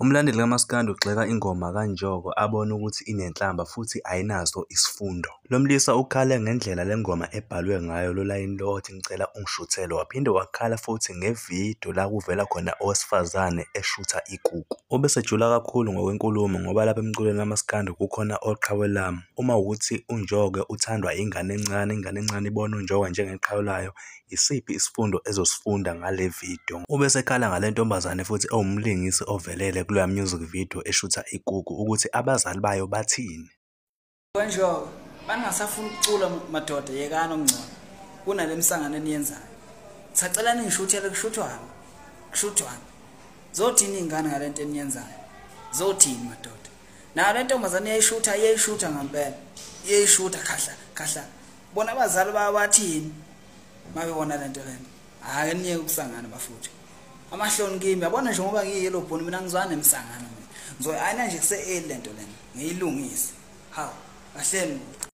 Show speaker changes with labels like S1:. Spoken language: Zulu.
S1: Umlandeli kaMaskandi ugxeka ingoma kaNjoko abona ukuthi inenhlamba futhi ayinaso isifundo. Lo mlisa ukhale ngendlela le ngoma ebhalwe ngayo lo layini lo othi ngicela ungishuthele, waphinde wakhala futhi ngevidiyo la kuvela khona owesifazane eshutha ikuku. Ubesejula kakhulu ngokwenkulumo ngoba lapha emculweni kaMaskandi kukhona oqhawe lami. Uma wukuthi uNjoko uthandwa ingane encane, ingane encane ibona uNjoko njengeqhawe layo, isiphi isifundo ezosifunda ngale vidiyo? Ubesekhala ngale ntombazane futhi ewumlingisi ovelele kuloya music video eshutha ikuku ukuthi abazali bayo bathini.
S2: Njoko baningasafuni ukucula madoda, yekani okungcono kunale misangano eniyenzayo. Sacela ningishuthele, kushuthwana kushuthwana, zothini iy'ngane ngale nto eniyenzayo? Zothini madoda? Nayo le ntombazane iyayishutha, iyayishutha ngampela, iyayishutha khahla khahla. Bona abazali bayo bathini uma bebona le nto lena? Hhayi, niyeke ukusangana bafuthu, amahloni kimi. Yabona nje ngoba ngiyi-yellow bone mina ngizwana nemsangano mina, ngizoyi-ayina nje kuse-early le nto lena ngiyilungise. Hawu, kahleni.